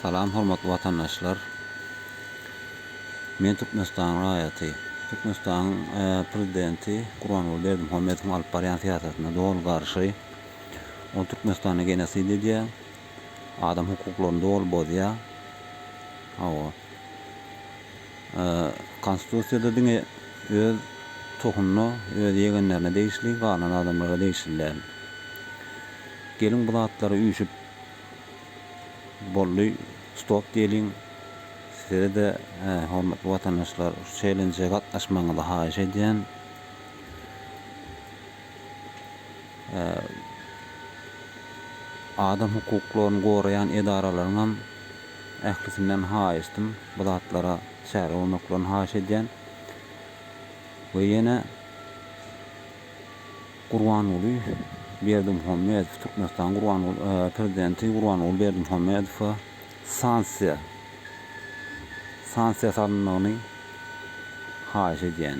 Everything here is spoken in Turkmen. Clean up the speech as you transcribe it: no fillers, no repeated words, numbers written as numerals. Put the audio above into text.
Salam hormatly watandaşlar. Men Türkmenistanyň raýaty. Türkmenistanyň prezidenti Gurbanguly Berdimuhamedowyň alyp barýan syýasatyna doly garşy. Ol Türkmenistanda genosid edýär. Adam hukuklaryny doly bozýar. Hawa. Konstitusiýada diňe öz tohumyna, öz ýegenlerine degişli, galan adamlara degişli däl. Geliň bu zatlara üýşüp Boldy stop diýeliň. Size-de hormatly watandaşlar şu çellenje gatnaşmagyňyzy haýyş edýän. Adam hukuklaryny goraýan edaralaryňam ählisinden haýyşdym bu zatlara çäre görmeklerini haýyş edýän. We ýene Gurbanguly Berdimuhamedow Türkmenistanyň Gurbanguly prezidenti Gurbanguly Berdimuhamedowa sanksiýa sanksiýa salynmagyny haýyş edýän.